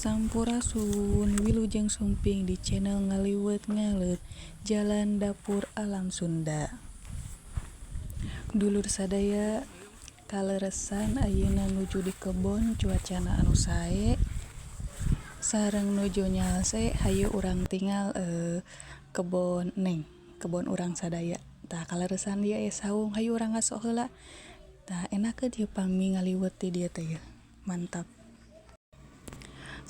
Sampurasun, wilujeng sumping di channel Ngaliwet Ngaleut Jalan Dapur Alam Sunda. Dulur sadaya kaleresan ayeuna nuju di kebon cuacana anu sae sareng nuju nyalse hayu urang tinggal kebon neng, kebon urang sadaya. Tah kaleresan dieu aya saung hayu urang ngaso heula. Tah enakeun ieu pami ngaliwet di dieu teh yeuh, mantap.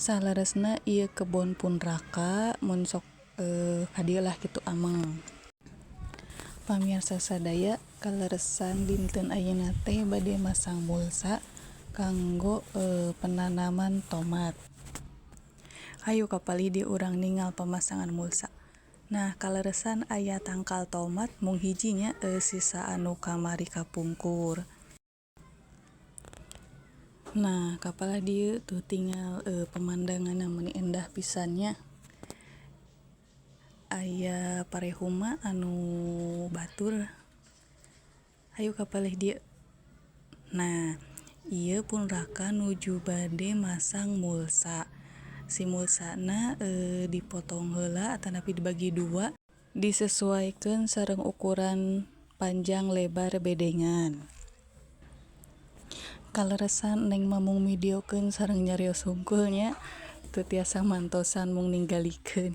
Saleresna ieu kebon pun raka mun sok ka dieu lah kitu ameng. Pamirsa sadaya kaleresan dinten ayeuna teh bade masang mulsa kanggo penanaman tomat. Hayu kapalih dieu urang ningal pemasangan mulsa. Nah kaleresan aya tangkal tomat mung hiji nya sisa anu kamari kapungkur. Nah kapalah dieu tuh tinggal pemandanganna meuni endah pisan nya. Aya parehuma anu batur. Hayu kapalih dieu. Nah ieu pun raka nuju bade masang mulsa. Si mulsana dipotong heula atanapi dibagi dua disesuaikeun sareng ukuran panjang lebar bedengan. Kaleresan neng mah mung videokeun sareng nyarios hungkul nya teu tiasa mantosan mung ninggalikeun.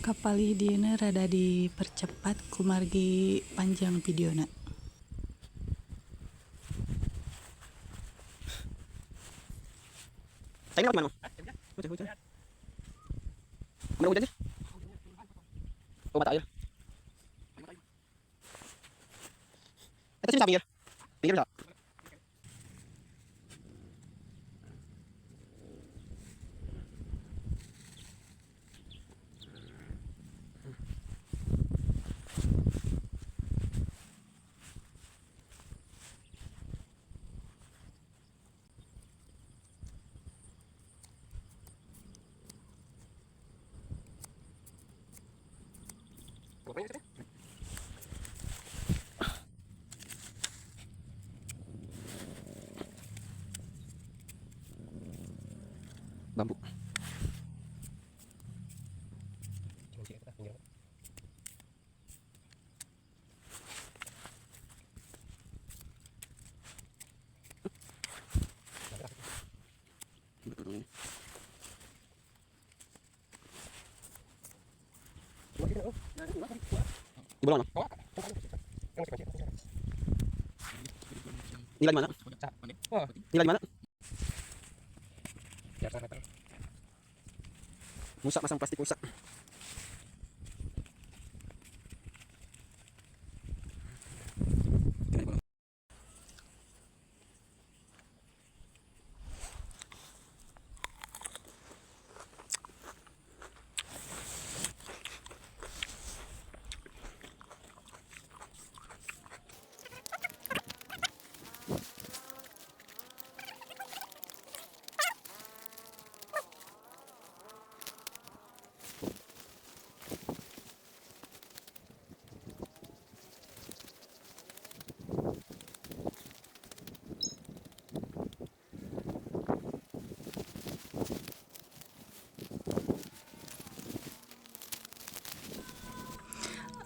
Kapalih dieuna rada dipercepat kumargi panjang videona. Saya ini gimana? Hujan, hujan. Mana hujan sih? Oh, mata air. Itu sih bisa pinggir. Pinggir bisa. Bambu. Di bawah mana? Nilai di mana? Nilai di mana? Musak masang plastik musak.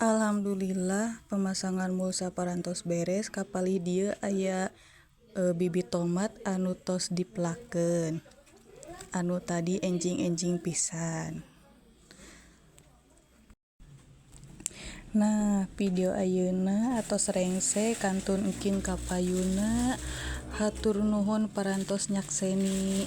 Alhamdulillah pemasangan mulsa parantos beres kapalih dieu aya bibit tomat anu tos dipelakeun anu tadi enjing-enjing pisan. Nah video ayeuna atos rengse kantun engkin kapayuna hatur nuhun parantos nyakseni.